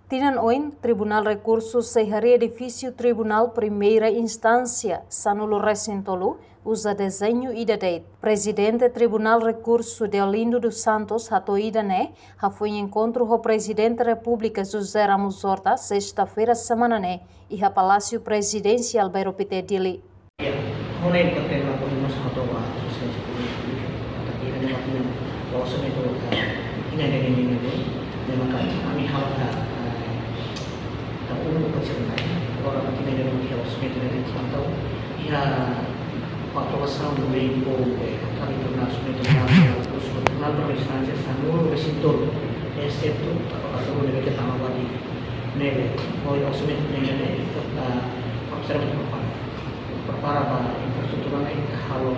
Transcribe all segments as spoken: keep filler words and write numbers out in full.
Tinan oin, Tribunál Rekursu sei harii edifísiu Tribunál Primeira Instánsia sanulu-resin-tolu uza dezeñu ida de'it. Prezidente Tribunál Rekursu, Deolindo dos Santos, hato'o ida-ne'e hafoin enkontru ho Prezidente Repúblika José Ramos Horta, sesta-feira semana ne'e, iha Palásiu Prezidensiál Bairro Pité, Dili. Ya, hona importante la podemos hato'o ba sosiedade sivil, tapi ida-ne'e mak ita, orsamentu, eh, ita-nia ida-ne'e, ne'e maka ami halo, eh, eh, ta unu konserna, agora mak ita-nia ida-ne'e, orsamentu ne'e, entaun iha aprovasaun do lei fó, eh, kami torna orsamentu ne'e, kursu Tribunál Primeira Instánsia sanulu-resin-tolu, exetu atu, atu ne'ebé ke tama ba Dili, ne'ebé, orsamentu ne'e, ne'e, ita, eh, observa, prepara ba infraestrutura ne'e, ita halo,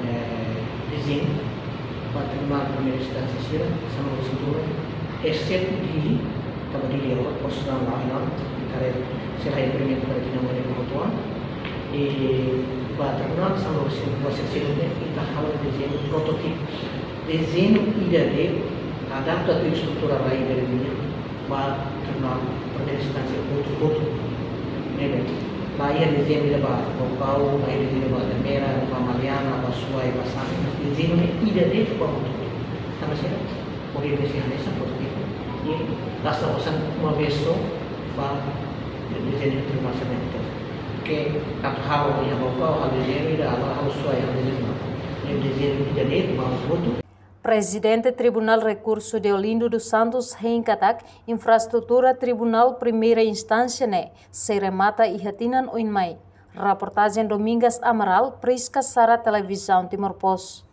eh, dezeñu ba Tribunál Primeira Instánsia sira, sanulu-resin-tolu, exetu Dili, tanba Dili agora konstrusaun la, la, ita haree, sira implementa para tinan oin ne'e hotu ona. I ba Tribunál sanulu-resin-tolu, ba sira seluk ne'e, ita halo dezeñu prototipu. Dezeñu ida-ne'e adapta tuir estrutura rai ida-ne'e nian ba Tribunál Primeira Instánsia hotu-hotu. Ne'ebé, la iha dezeñu ida ba Baucau, la iha dezeñu ba Ermera, ba Maliana, ba Suai, ba Same, mas dezeñu ne'e ida de'it ba hotu-hotu. Tanba sira, ohin besi hanesan prototipu, i gasta osan uma vez só ba dezeñu Tribunál Same hotu. Ke, atu halo iha Baucau, halo dezeñu ida, halo, halo Suai, halo dezeñu ba. Ne'e dezeñu ida de'it ba hotu-hotu. Prezidente Tribunál Rekursu, Deolindo dos Santos, hein katak infraestrutura Tribunál Primeira Instánsia ne'e sei remata iha tinan oin mai. Reportajen Domingas Amaral, Prisca Sara, Televizaun Timor Post.